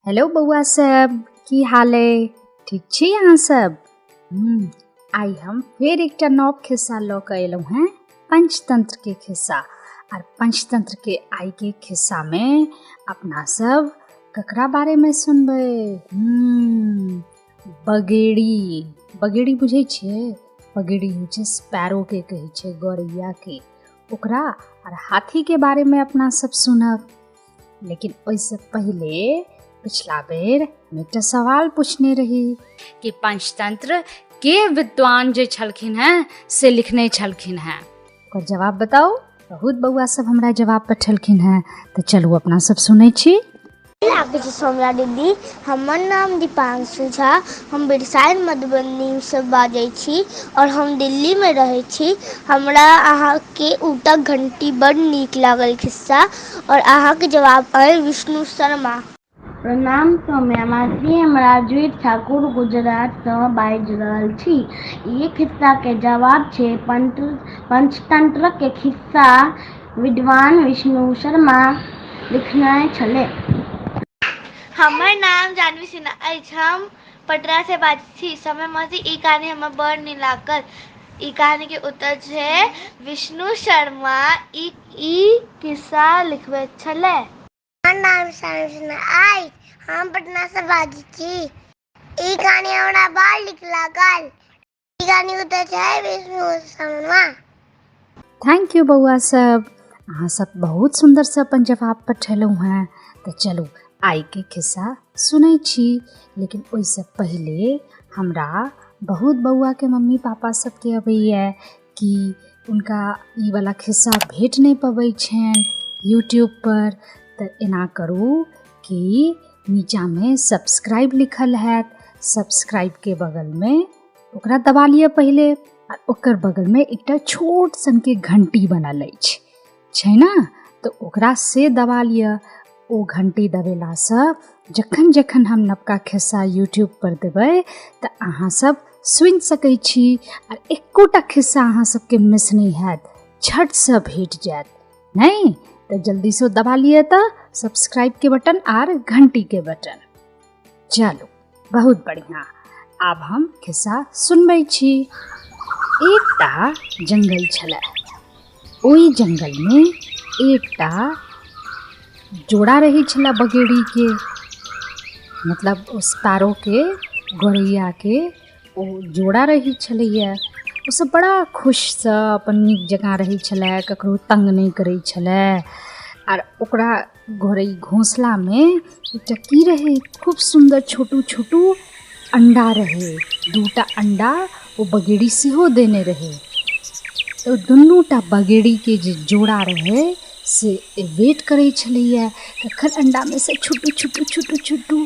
Hello बौआ सब, की हाल अइ? ठीक छी अहाँ सब? आइ हम फेर एकटा नव खिस्सा लऽ कऽ एलहुँ हेँ, पंचतंत्र के खिस्सा। आर पंचतंत्र के आइ के खिस्सा में अपना सब ककरा बारे में सुनबै? बगेड़ी। बगेड़ी बुझै छियै? बगेड़ी होइ छै स्पैरो के कहै छै, गौरैया के। ओकरा आर हाथी के बारे में अपना सब सुनब। लेकिन ओहिसँ पहिले पिछला बेर हम एकटा सवाल पूछने रही कि पंचतंत्र के विद्वान जे छलखिन हेँ से लिखने छलखिन हेँ, ओकर जवाब बताउ। बहुत बौआ सब हमरा जवाब पठेलखिन हेँ, तऽ चलू अपना सब सुनै छी। लागै छै सौम्या दीदी, हमर नाम दीपांशु झा, हम बिरसाइत मधुबनीसँ बाजै छी आओर हम दिल्लीमे रहै छी। हमरा अहाँके ऊँटक घण्टी बड्ड नीक लागल खिस्सा आओर अहाँके जवाब अइ विष्णु शर्मा। प्रणाम सौम्या मासी, हम राजवीर ठाकुर गुजरातसँ बाजि रहल छी। ई खिस्साके जवाब छै पंचतंत्रके खिस्सा विद्वान विष्णु शर्मा लिखने छलै। हमर नाम जानवी सिन्हा अछि, हम पटनासँ बाजै छी। समय मौसी, ई कहानी हमरा बड़ नीक लागल। ई कहानीके उत्तर छै विष्णु शर्मा ई खिस्सा लिखबैत छलै। हमर नाम जानवी सिन्हा अछि, हम पटनासँ बाजै छी। ई कहानी हमरा बड़ नीक लागल। ई कहानी उत्तर छै विष्णु शर्मा। Thank you बौआ सब, अहाँ सब बहुत सुन्दरसँ अपन जवाब पठेलहुँ हेँ। तऽ चलू आइके खिस्सा सुनै छी। लेकिन ओहिसँ पहिले हमरा बहुत बौआके मम्मी पापा सबके अबैए कि हुनका ई वाला खिस्सा भेट नहि पबै छनि यूट्यूब पर, तऽ एना करू कि नीचाँमे सब्सक्राइब लिखल हैत, सब्सक्राइबके बगलमे ओकरा दबा लिअ पहिले, आ ओकर बगलमे एकटा छोट सनके घण्टी बनल अछि, छै ने, तऽ ओकरा से दबा लिअ। ओ घण्टी दबेलासँ जखन जखन हम नवका खिस्सा यूट्यूब पर देबै तऽ अहाँ सब सुनि सकै छी, आ एकोटा खिस्सा अहाँ सबके मिस नहि हैत, झटसँ भेट जायत। नहि तऽ जल्दीसँ दबा लिअ तऽ सब्सक्राइबके बटन आर घण्टीके बटन। चलू बहुत बढ़िआँ, आब हम खिस्सा सुनबै छी। एकटा जङ्गल छलै, ओहि जङ्गलमे एकटा जोड़ा रहै छलै बगेड़ीके, मतलब ओ स्पैरोके, गौरैयाके ओ जोड़ा रहै छलैए। ओसभ बड़ा खुशसँ अपन नीक जकाँ रहै छलै, ककरो तङ्ग नहि करै छलै। आर ओकरा घरे घोंसलामे एकटा की रहै, खूब सुन्दर छोटू छोटू अण्डा रहै। दूटा अण्डा ओ बगेड़ी सेहो देने रहै। तऽ दुनूटा बगेड़ीके जे जोड़ा रहै से वेट करै छलैए कखन अण्डामे से छोटू छोटू छोटू छोटू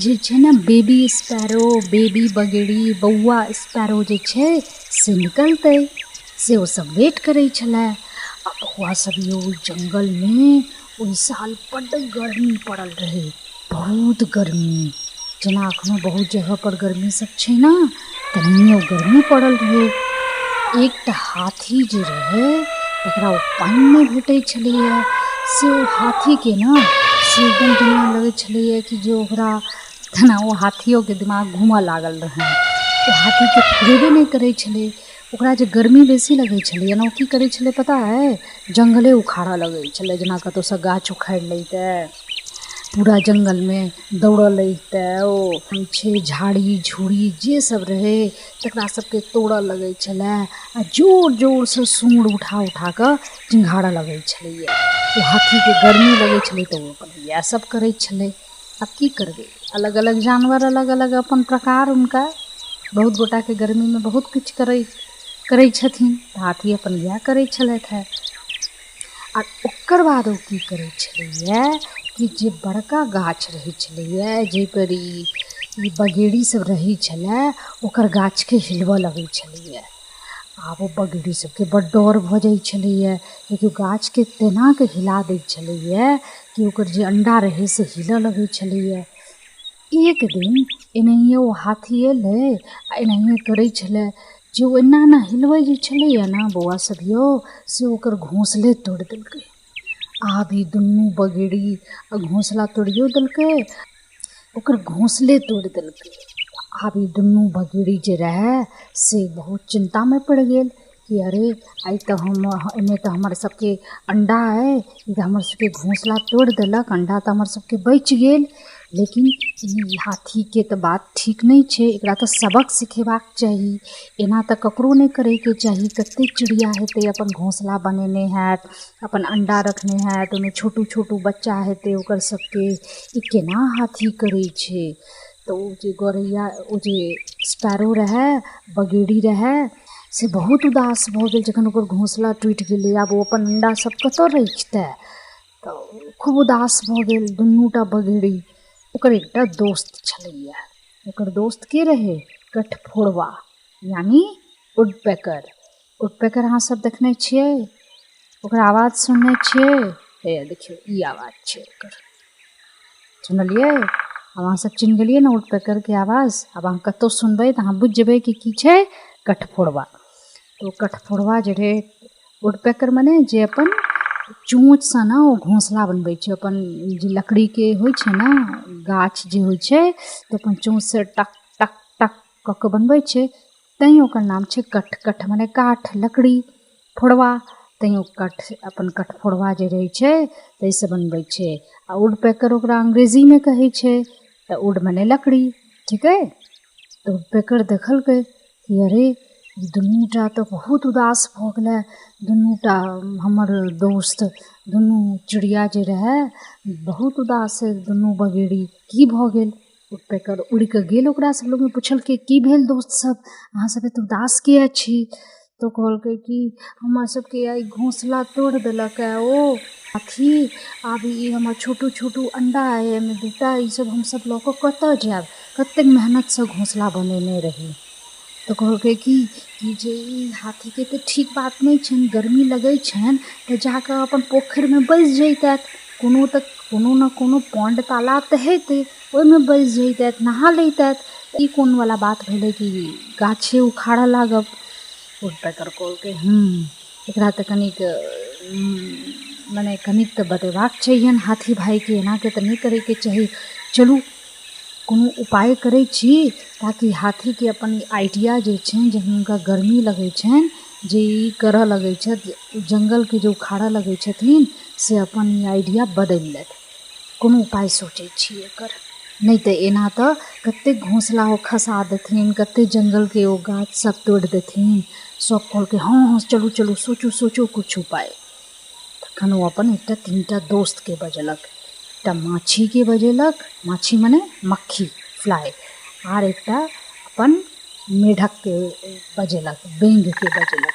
जे छै ने बेबी स्पैरो, बेबी बगेड़ी, बौआ स्पैरो जे छै से निकलतै, से ओसभ वेट करै छलै। आ बौआ सब यौ, जङ्गलमे ओहि साल बड्ड गर्मी पड़ल रहै, बहुत गर्मी, जेना एखनो बहुत जगहपर गर्मी सब छै ने, तेनाहिए ओ गर्मी पड़ल रहै। एकटा हाथी जे रहै तकरा ओ पानि नहि भेटै छलैए, से ओ हाथीके ने से एकदम जेना लगै छलैए कि जे ओकरा तेना ओ हाथियोके दिमाग घूमऽ लागल रहै। ओ हाथीके फुरेबे नहि करै छलै। ओकरा जे गर्मी बेसी लगै छलैए ने, ओ की करै छलै पता अइ? जङ्गले उखाड़ऽ लगै छलै, जेना कतहुसँ गाछ उखाड़ि लैतै, पूरा जङ्गलमे दौड़ऽ लगितै, ओ छै झाड़ी झूड़ी जे सब रहै तकरा सबके तोड़ऽ लगै छलै, आ जोर जोरसँ सूँढ़ उठा उठा कऽ चिंघाड़ऽ लगै छलैए। ओ हाथीके गर्मी लगै छलै तऽ ओ अपन इएह सब करै छलै। आब की करबै, अलग अलग जानवर अलग अलग अपन प्रकार हुनका। बहुत गोटाके गर्मीमे बहुत किछु करै छथिन, तऽ हाथी अपन इएह करै छलथि हेँ। आ ओकर बाद ओ की करै छलैए कि जे बड़का गाछ रहै छलैए जाहिपर ई बगेड़ी सब रहै छलै, ओकर गाछके हिलबऽ लगै छलैए। आब ओ बगेड़ी सबके बड्ड डर भऽ जाइ छलैए, कियाकि ओ गाछके तेनाके हिला दै छलैए कि ओकर जे अण्डा रहै से हिलऽ लगै छलैए। एक दिन एनाहिए ओ हाथी एलै आ एनाहिए करै छलै, जे ओ एना एना हिलबै जे छलैए ने बौआ सब यौ, से ओकर घोंसले तोड़ि देलकै। आब ई दुनू बगेड़ी घोंसला तोड़ियो देलकै। ओकर घोंसले तोड़ि देलकै। आब ई दुनू बगेड़ी जे रहै से बहुत चिन्तामे पड़ि गेल कि अरे आइ तऽ हम एहिमे तऽ हमर सबके अण्डा अइ, ई तऽ हमर सबके घोंसला तोड़ि देलक, अण्डा तऽ हमर सबके बचि गेल, लेकिन ई हाथीके तऽ बात ठीक नहि छै, एकरा तऽ सबक सिखेबाक चाही, एना तऽ ककरो नहि करैके चाही। कतेक चिड़िया हेतै अपन घोंसला बनेने हैत, अपन अण्डा रखने हैत, ओहिमे छोटू छोटू बच्चा हेतै ओकर सबके, ई केना हाथी करै छै? तऽ ओ जे गौरैया, ओ जे स्पैरो रहै, बगेड़ी रहै, से बहुत उदास भऽ गेल जखन ओकर घोंसला टूटि गेलै। आब ओ अपन अण्डा सब कतऽ रखितै? तऽ खूब उदास भऽ गेल दुनूटा बगेड़ी। ओकर एकटा दोस्त छलैया, ओकर दोस्त के रहै? कठफोड़वा यानी वुडपेकर। वुडपेकर अहाँ सब देखने छियै? ओकर आवाज सुनने छियै? हे देखियौ, ई आवाज छै ओकर, सुनलियै? आब अहाँ सब चिन्ह गेलियै ने वुडपेकरके आवाज? आब अहाँ कतहु सुनबै तऽ अहाँ बुझि जेबै कि की छै, कठफोड़वा। तऽ ओ कठफोड़वा जे रहै, वुडपेकर मने जे अपन चोँचसँ ने ओ घोंसला बनबै छै, अपन जे लकड़ीके होइ छै ने, गाछ जे होइ छै, तऽ अपन चोँचसँ टक टक टक कऽ कऽ बनबै छै, तैँ ओकर नाम छै कठ। कठ मने काठ, लकड़ी, फोड़वा, तैँ ओ कठ अपन कठफोड़वा जे रहै छै ताहिसँ बनबै छै। आ वुडपेकर ओकरा अंग्रेजीमे कहै छै, तऽ वुड मने लकड़ी, ठीक अइ? तऽ वुडपेकर देखलकै कि अरे ई दुनूटा तऽ बहुत उदास भऽ गेलै, दुनूटा हमर दोस्त, दुनू चिड़िया जे रहै बहुत उदास है, दुनू बगेड़ी, की भऽ गेल? वुडपेकर उड़ि कऽ गेल ओकरा सब लगमे, पुछलकै की भेल दोस्त सब, अहाँ सब एते उदास किया छी? तऽ कहलकै कि हमर सबके आइ घोंसला तोड़ि देलक ओ अथी, आब ई हमर छोटू छोटू अण्डा अइ, एहिमे दूटा, ई सब हमसब लऽ कऽ कतऽ जायब, कतेक मेहनतसँ घोंसला बनेने रही। तऽ कहलकै कि जे ई हाथीके तऽ ठीक बात नहि छनि, गर्मी लगै छनि तऽ जाकऽ अपन पोखरिमे बैसि जैतथि, कोनो तऽ कोनो ने कोनो पॉन्ड तालाब तऽ हेतै, ओहिमे बैसि जैतथि, नहा लैतथि, ई कोनवला बात भेलै कि गाछे उखाड़ऽ लागब? वुडपेकर कहलकै एकरा तऽ कनिक मने कनिक तऽ बतेबाक चाहियनि हाथी भाइके, एनाके तऽ नहि करैके चाही, चलू कोनो उपाय करै छी ताकि हाथीके अपन आइडिया जे छनि, जे हुनका गर्मी लगै छनि, जे ई करऽ लगै छथि, जङ्गलके जे उखाड़ऽ लगै छथिन, से अपन ई आइडिया बदलि लेथि, कोनो उपाय सोचै छी एकर, नहि तऽ एना तऽ कतेक घोंसला ओ खसा देथिन, कतेक जङ्गलके ओ गाछ सब तोड़ि देथिन। सब कहलकै हँ हँ चलू चलू, सोचू सोचू किछु उपाय। तखन ओ अपन एकटा तीनटा दोस्तके बजेलक, एकटा माछीके बजेलक, माछी मने मक्खी, फ्लाई, आर एकटा अपन मेढकके बजेलक, बेंगके बजेलक,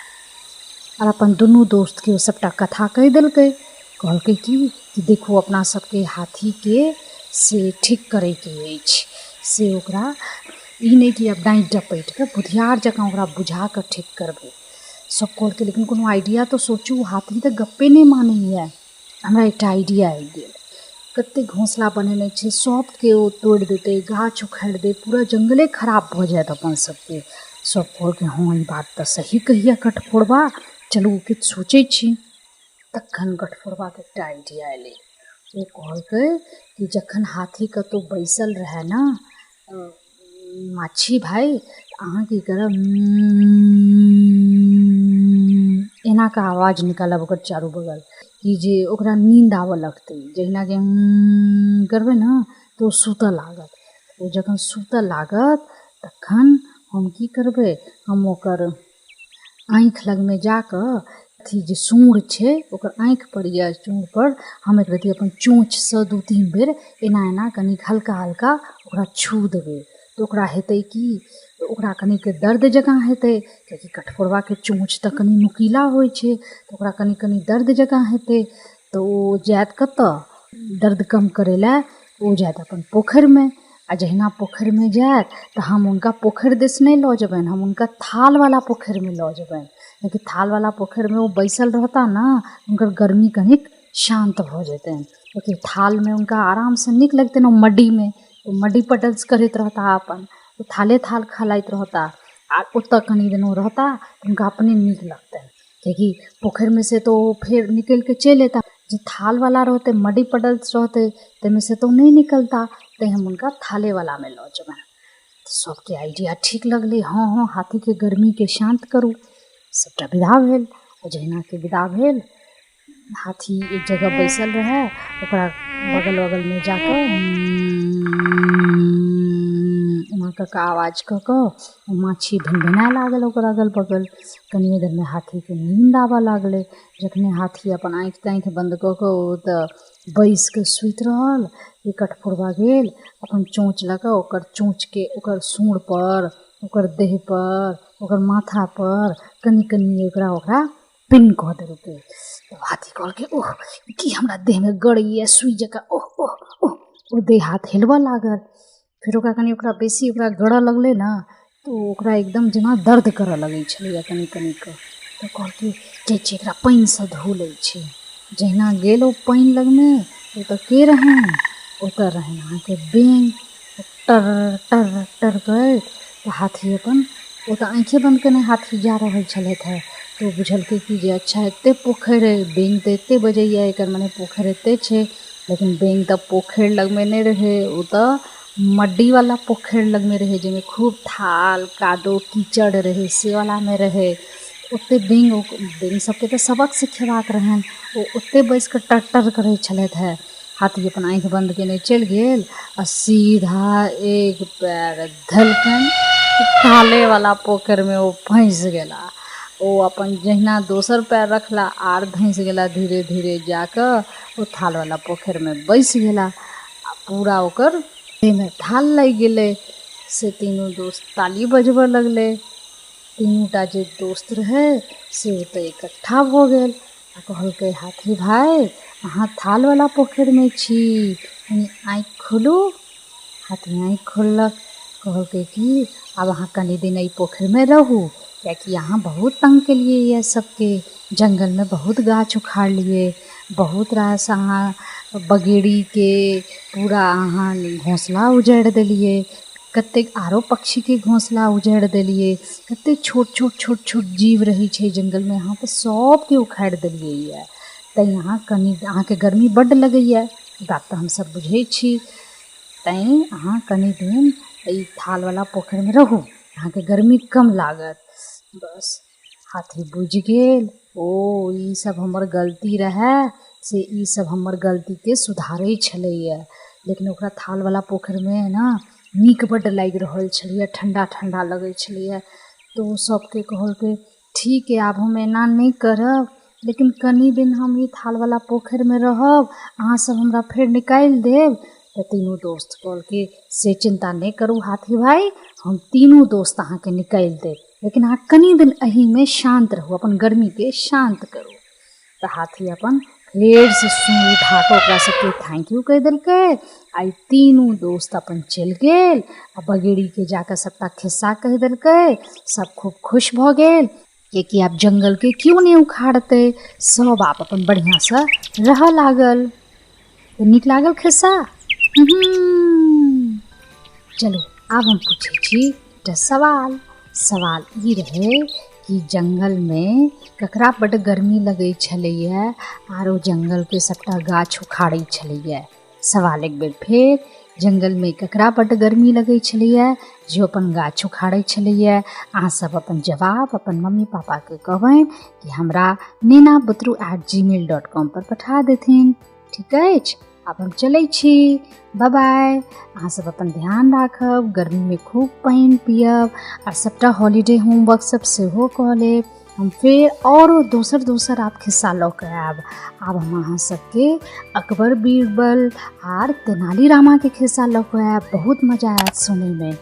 आर अपन दुनू दोस्तके ओ सबटा कथा कहि देलकै। कहलकै कि देखू अपना सबके हाथीके से ठीक करैके अछि, से ओकरा ई नहि कि आब डाँटि डपटि कऽ बुधियार जकाँ ओकरा बुझा कऽ ठीक करबै। सब कहलकै लेकिन कोनो आइडिया तऽ सोचू, हाथी तऽ गप्पे नहि मानैए। हमरा एकटा आइडिया आबि गेल, कतेक घोंसला बनेने छै, सबके ओ तोड़ि देतै, गाछ उखाड़ि देत, पूरा जङ्गले खराब भऽ जायत अपन सबके। सब कहलकै हँ ई बात तऽ सही कहैए कठफोड़वा, चलू किछु सोचै छी। तखन कठफोड़वाके एकटा आइडिया एलै, ओ कहलकै कि जखन हाथी कतहु बैसल रहै ने माछी भाइ, अहाँ की करब, एना कऽ आवाज निकालब ओकर चारू बगल कि जे ओकरा नींद आबऽ लगतै, जहिना कि करबै ने तऽ ओ सुतऽ लागत, ओ जखन सुतऽ लागत तखन हम की करबै, हम ओकर आँखि लगमे जाकऽ अथी जे सूँढ़ छै ओकर आँखि पर या सूँढ़ पर हम एक रत्ती अपन चोँचसँ 2-3 बेर एना एना कनिक हल्का हल्का ओकरा छू देबै, तऽ ओकरा हेतै की, तऽ ओकरा कनिक दर्द जकाँ हेतै, कियाकि कठफोड़वाके चोँच तऽ कनि नुकीला होइ छै, तऽ ओकरा कनि कनि दर्द जकाँ हेतै, तऽ ओ जायत कतऽ दर्द कम करै लए, ओ जायत अपन पोखरिमे, आ जहिना पोखरिमे जायत तऽ हम हुनका पोखरि दिस नहि लऽ जेबनि, हम हुनका थालवला पोखरिमे लऽ जेबनि, कियाकि थालवला पोखरिमे ओ बैसल रहता ने, हुनकर गर्मी कनिक शान्त भऽ जेतनि, कियाकि थालमे हुनका आरामसँ नीक लगतनि, ओ मड्डीमे ओ मड्डी पटल्स करैत रहता अपन, ओ थाले थाल खेलाइत रहता, आ ओतऽ कनि दिन ओ रहता तऽ हुनका अपने नीक लगतनि, कियाकि पोखरिमे से तऽ ओ फेर निकलि कऽ चलि एता, जे थालवला रहतै मड्डी पटल्स रहतै ताहिमे से तऽ ओ नहि निकलता, तैँ हम हुनका थालेवलामे लऽ जेबनि। तऽ सभके आइडिया ठीक लगलै, हँ हँ हाथीके गर्मीके शान्त करू। सभटा विदा भेल आ जहिनाके विदा भेल, हाथी एक जगह बैसल रहए, ओकरा बगल बगलमे जाकऽ एना कऽ कऽ आवाज कऽ कऽ माछी भिनभिनाय लागल ओकर अगल बगल। कनिए देरमे हाथीके नींद आबऽ लागलै। जखने हाथी अपन आँखि ताँखि बन्द कऽ कऽ ओतऽ बैसि कऽ सुति रहल कि कठफोड़वा गेल, अपन चोँच लऽ कऽ ओकर चोँचके ओकर सूँढ़पर, ओकर देहपर, ओकर माथापर कनि कनि ओकरा ओकरा पिन कऽ देलकै। तऽ हाथी कहलकै, ओह की हमरा देहमे गड़ैए सुइ जकाँ, ओह ओह ओह। ओ देह हाथ हिलबऽ लागल। फेर ओकरा कनि ओकरा बेसी ओकरा गड़ऽ लगलै ने, तऽ ओ ओकरा एकदम जेना दर्द करऽ लगै छलैए कनि कनि कऽ। तऽ कहलकै, जाइ छी एकरा पानिसँ धो लै छी। जहिना गेल ओ पानि लगमे, ओतऽ के रहनि? ओतऽ रहनि अहाँके बेंग। टर टर टर करैत। तऽ हाथी अपन ओ तऽ आँखिए बन्द केने हाथी जा रहल छलथि हेँ, तऽ ओ बुझलकै कि जे अच्छा एते पोखरि अइ, बेंग तऽ एते बजैए, एकर मने पोखरि एते छै। लेकिन बेंग तऽ पोखरि लगमे नहि रहै, ओ तऽ मड्डीवला पोखरि लगमे रहै, जाहिमे खूब थाल कादो कीचड़ रहै, से वलामे रहै। ओते बेंग, बेंग सबके तऽ सबक सिखेबाक रहनि, ओ ओते बैसि कऽ टर टर करै छलथि हेँ। हाथी अपन आँखि बन्द केने चलि गेल आ सीधा एक पैर धलकनि, थालेवला पोखरिमे ओ फँसि गेला। ओ अपन जहिना दोसर पैर रखला, आर धँसि गेला, धीरे धीरे जाकऽ ओ थालवला पोखरिमे बैसि गेला आ पूरा ओकर देहमे थाल लागि गेलै। से तीनू दोस्त ताली बजबऽ लगलै। तीनूटा जे दोस्त रहै से ओतऽ इकट्ठा भऽ गेल आ कहलकै, हाथी भाय, अहाँ थालवला पोखरिमे छी, कनि आँखि खोलू। हाथी आँखि खोललक। कहलकै कि आब अहाँ कनि दिन एहि पोखरिमे रहू, कियाकि अहाँ बहुत तंग केलियै यऽ सबके, जङ्गलमे बहुत गाछ उखाड़लियै, बहुत रास अहाँ बगेड़ीके पूरा अहाँ घोंसला उजाड़ि देलियै, कतेक आरो पक्षीके घोंसला उजाड़ि देलियै, कतेक छोट छोट छोट छोट जीव रहै छै जङ्गलमे, अहाँ तऽ सबके उखाड़ि देलियै यऽ। तैँ अहाँ कनि, अहाँके गर्मी बड्ड लगैए, बात तऽ हमसब बुझै छी, तैँ अहाँ कनि दिन एहि थालवला पोखरिमे रहू, अहाँके गर्मी कम लागत। बस हाथी बुझि गेल, ओ ई सब हमर गलती रहए, से ई सब हमर गलतीके सुधारै छलैए। लेकिन ओकरा थालवला पोखरिमे ने नीक बड्ड लागि रहल छलैए, ठण्डा ठण्डा लगै छलैए। तऽ ओ सबके कहलकै, ठीक अइ, आब हम एना नहि करब, लेकिन कनि दिन हम ई थालवला पोखरिमे रहब, अहाँसब हमरा फेर निकालि देब। तऽ तीनू दोस्त कहलकै, से चिन्ता नहि करू हाथी भाइ, हम तीनू दोस्त अहाँके निकालि देब, लेकिन अहाँ कनि दिन एहिमे शान्त रहू, अपन गर्मीके शान्त करू। तऽ हाथी अपन फेरसँ सूँढ़ उठा कऽ ओकरा सबके thank U कहि देलकै आ ई तीनू दोस्त अपन चलि गेल आ बगेड़ीके जाकऽ सबटा खिस्सा कहि देलकै। सब खूब खुश भऽ गेल, किएकि आब जङ्गलके केओ नहि उखाड़तै, सब आब अपन बढ़िआँसँ रहऽ लागल। तऽ नीक लागल खिस्सा? चलू आब हम पूछै छी एकटा सवाल। सवाल ई रहै कि जङ्गलमे ककरा बड्ड गर्मी लगै छलैए आर ओ जङ्गलके सबटा गाछ उखाड़ै छलैए? सवाल एक बेर फेर, जङ्गलमे ककरा बड्ड गर्मी लगै छलैए जे अपन गाछ उखाड़ै छलैए? अहाँ सब अपन जवाब अपन मम्मी पापाके कहबनि कि हमरा नेना बुतरू @gmail.com पर पठा देथिन। ठीक अछि, आब हम चलै छी, बाय बाय। अहाँ सब अपन ध्यान राखब, गर्मीमे खूब पानि पियब आ सबटा हॉलीडे होमवर्क सब सेहो कऽ लेब। हम फेर आओरो दोसर दोसर आब खिस्सा लऽ कऽ आयब। आब हम अहाँ सबके अकबर बीरबल आर तेनाली रामाके खिस्सा लऽ कऽ आयब, बहुत मजा आयत सुनैमे।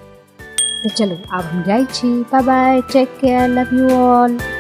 तऽ चलू आब हम जाइ छी, bye bye, take care, love you all.